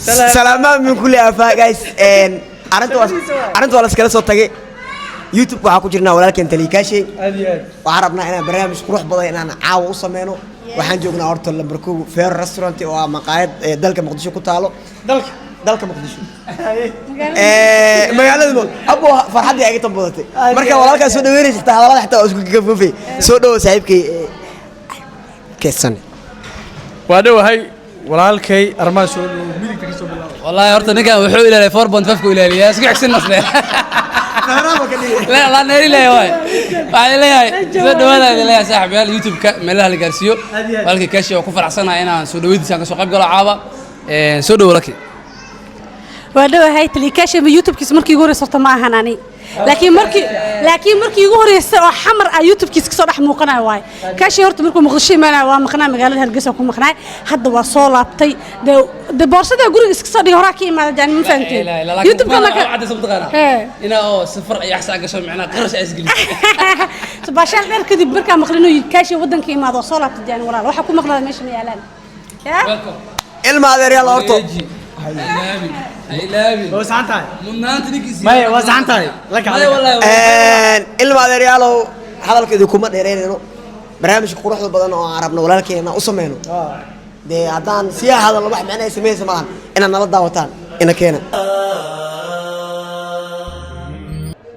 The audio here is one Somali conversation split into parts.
Salaamaan min kulli aafaa, guys. Arrinta waa laskala soo tagay. YouTube waxaa ku jirnaa walaalkeen Talikaashay. Aad iyo aad. Waxaan rabnaa inaan barnaamij qurux badan inaan caawa u sameyno. Waxaan joognaa horta lambar 1 Feero Restaurant, oo ah maqaayad ee dalka Muqdisho ku taalo. Dalka. Dalka Muqdisho. Magaalada abo farxaddii ay iga tan badatay marka walaalkaa soo dhaweynaysa, xitaa hadallada xitaa waa isku gafoofay. Soo dhawo, saaxiibkay keedsane. Waa dhowahay, walaalkay armaa. Soo dhow, midigta ka soo bilaaba. Wallahi horta ninkan wuxuu ilaaliyay 4.5 ku ilaaliyaa, isku xigsin masne la la neeri leeyahay. Waay, waxaan leeyahay soo dhawaada idin leeyahay, saaxiibayaal. YouTube-ka meelaha la gaarsiiyo. Aad iyo aad. Walaalkii Kaashi oo ku faraxsanahay inaan soo dhaweyntiisa aan ka soo qayb galo caaba. Soo dhawo, laki. Waa dhowahay. Talikaasha YouTube-kiisa markii ugu horeysa horta ma ahan ani, laakiin markii ugu horeysa oo Xamar ah YouTube-kiisa kasoo dhex muuqanayo waaye. Kaashi horta markuu Muqdisho imaanayo waa maqnaa, magaalada Hargeysa ku maqnaay. Hadda waa soo laabtay. De boorsadii guriga iska soo dhigay, horaa ka imaada yani, ma fahanteen? YouTube-ka marka cadaysa mataqaanaa inaa oo safar iyo axsaa gasho, macnaha qarash ay isgelisay. Baashaal dheer kadib markaa maqlin inuu Kaashi waddanka imaado oo soo laabtay, yani walaal, waxa ku maqnaada meesha ma yaalaan ya. Welcome. Ilma adeeryaal horto. Ha ilaabin, ha ilaabin. Waa saxan tahay. Mudnaanta ninkiisi. Maya, waa saxan tahay. Laka. Maya, wallahi. Ilma adeeryaalow, hadalka idinkuma dheereynayno. Barnaamijka quruxda badan oo aan rabno walaalkeena u sameyno, dee haddaan sii hadalno wax micno ay sameynaysa maahan. Inaad nala daawataan ina keena.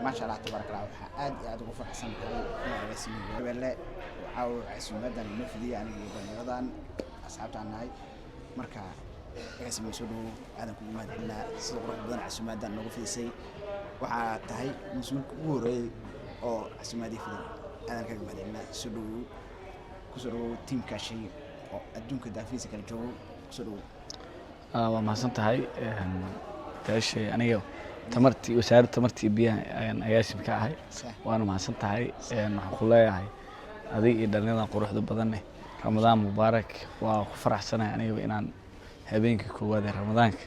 Maasha Allah, tabaaraka Allah. Waxaa aad iyo aad ugu faraxsanahay in agaasimiye Habelle waxaa uu casuumadan inoo fidiyay aniga iyo dhalinyaradan asxaabtaan nahay. Marka agaasimiye, soo dhawow, aadan kugu mahadcelinaa sida qurux badan casuumadan noogu fidisay. Waxaa tahay mas-uulka ugu horreeyay oo casuumaadii fiday, aadan kaga mahadcelinaa. Soo dhawow, kusoo dhawow tiimkaashay oo adduunka daafihiisa kala joogo. Kusoo dhawow. Waa mahadsan tahay Kaashay. Aniga tamartii, wasaaradda tamartii biyaha ayaan agaasim ka ahay. Waana mahadsan tahay. Waxaan ku leeyahay adiga iyo dhalinyaradan quruxda badanne, Ramadaan mubaarak. Waa ku faraxsanahay anigaba inaan habeenkii koowaad ee Ramadaanka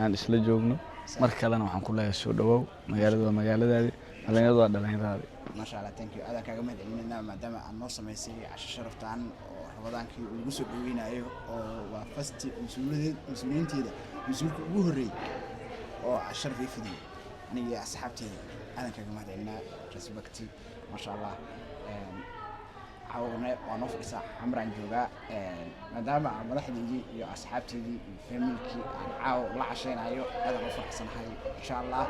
aan isla joogno. Mar kalena waxaan ku leeyahay soo dhawow, magaalada waa magaaladaadi, dhalinyaradu waa dhalinyaradaadi. Maasha Allah, thank you. Aadaan kaaga mahad celinayna maadaama aad noo samaysay casho sharaftaan oo Ramadaankii uu igu soo dhaweynayo, oo waa first mas-uuliyadeed, mas-uuliyiinteeda mas-uulka ugu horreeyey oo casho sharaf ii fidiyey aniga iyo asxaabteeda. Aadan kaaga mahad celinaa, respect. Maasha Allah. Caawne waa noo fadhisaa, Xamraan joogaa. Maadaama aan madaxdeydii iyo asxaabteydii iyo familkii aan caawa la casheynayo, aadaan u faraxsanahay. Insha Allah,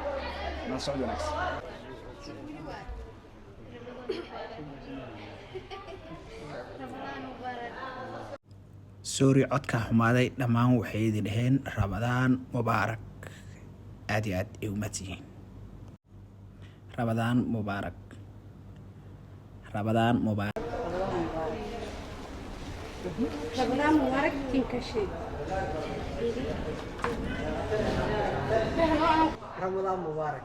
nala socod wanaagsan. Sorry, codkaa xumaaday. Dhammaan waxay idin dhaheen Ramadaan mubaarak. Aad iyo aad ay u mahadsan yihiin. Ramadaan mubaarak, Ramadaan mubaarak. Ramadaan mubaarak, tiimkaashay. Ramadaan mubaarak.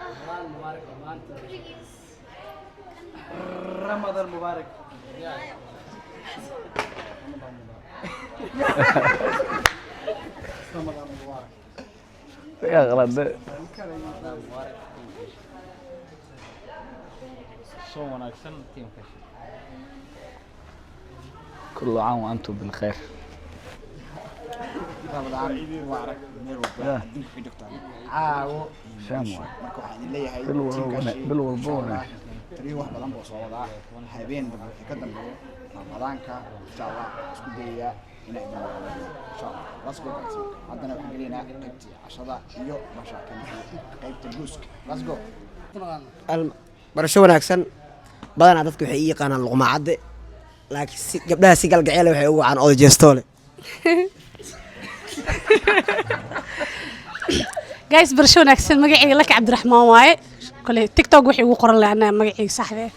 Ramadaan mubaarak dhammaantiin. Ramadaan mubaarak. Ramadaan mubaarak. Ramadaan mubaarak. Yaa qalade. Ramadaan mubaarak. Soo wanaagsan, tiimka. كل عام وأنتم بالخير. Ramadaan mubaarak meel walba adduunka ka joogtaan caawo iyo Shaam Muqdisho. waay. Marka waxaan idin leeyahay Bil walba tiimkaasi, bil walba insha Allah, wanaagsan. Taliyo wax badan buu soo wadaa habeen dambe wixii ka dambeeyo Ramadaanka. Insha Allah, isku dayayaa inaan idin wadaagno, insha Allah. Let's go, guys. Haddana waxaan gelaynaa qaybtii cashada iyo mashaakilka, qaybta guuska. Let's go. Barasho wanaagsan. Badanaa dadka waxay ii yaqaanaan Luqmaa Cadde, laakiin si gabdhaha si galgaceele waxay ugu wacaan Oday Jeestoole. Guys, barasho wanaagsan. Magacayga Laka Cabdiraxmaan waaye. Kole TikTok waxay ugu qoran lahaa anaa magacayga saxda ah.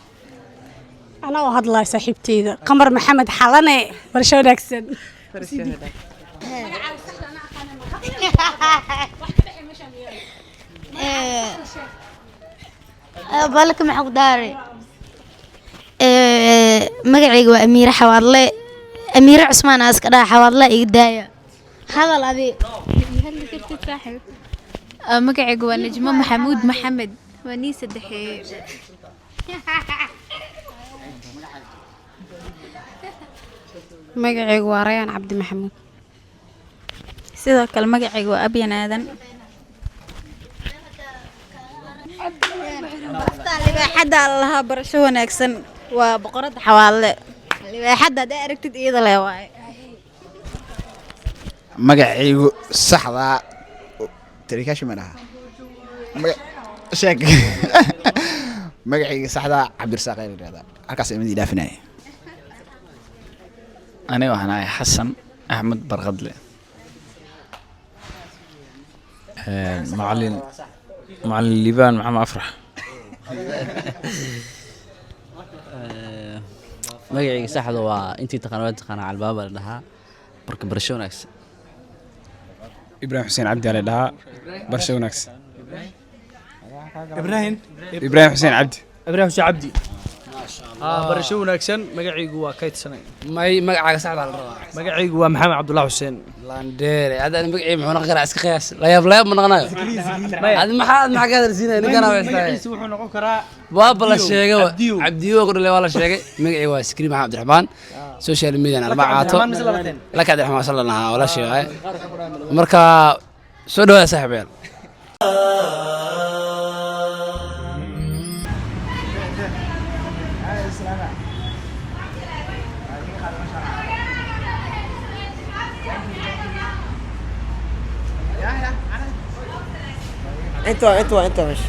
Anaa oo hadlaya saaxiibteyda Qamar Maxamed Xalane. Barasho wanaagsan. Balka maxaa ku daaray? Magacayga waa Amiire Xawaadle, Amiire Cusmaan aa iska dhaha. Xawaadle iga daaya hadal adi. Hadli kartid, saaxiib. Magacaygu waa Najmo Maxamuud Maxamed, waa nii saddexeeye. Magacaygu waa Rayaan Cabdi Maxamuud. Sidoo kale magacayga waa Abyan Aadan. Libaaxadda lahaa, barasho wanaagsan. Waa boqoradda Xawaadle. Libaaxadda haddaa aragtid, iyada le waaye. Magacaygu saxdaa tarikaashi ma dhaha. Sheeg magacayga saxdaa. Cabdirasaaq ayaa la yidhahdaa. Halkaas imid idhaafinaya. Aniga waxaan ahay Xasan Axmed Barqadle. Macalin Liibaan Maxamed Afrax. Magacayga saxda waa, intii taqaan waa taqaanaa, Albaaba la dhahaa. Marka barasho wanaagsan. Ibraahim Xuseen Cabdi aa la dhahaa. Barasho wanaagsan. Ibraahim. Ibraahim Xuseen Cabdi. Ibraahim Xuseen Cabdi. Barasho wanaagsan. Magacaygu waa Kaydsanay. May, magacaaga saxda la rabaa. Magacaygu waa Maxamed Cabdullahi Xuseen. Landheere, hadda ani magacii muxuu noqon karaa? Iska qiyaas. Layaab layaab ma noqonayo. Adi maxaa ka hadalsiinaya ninkan? Magaciisa wuxuu noqon karaa waaba la Cabdiyow. sheegay. Cabdiyow. Cabdiyo ku dhalay waa la sheegay. Magacii waa Sikri Maxamed Cabdiraxmaan. Social media Laka arbaca caato. Cabdiraxmaan mise labateen? Laka Cabdiraxmaan sallan ahaa walaashii waaye. Marka soo dhawaada, saaxiibayaal. Inta waa, inta waa, inta meesha.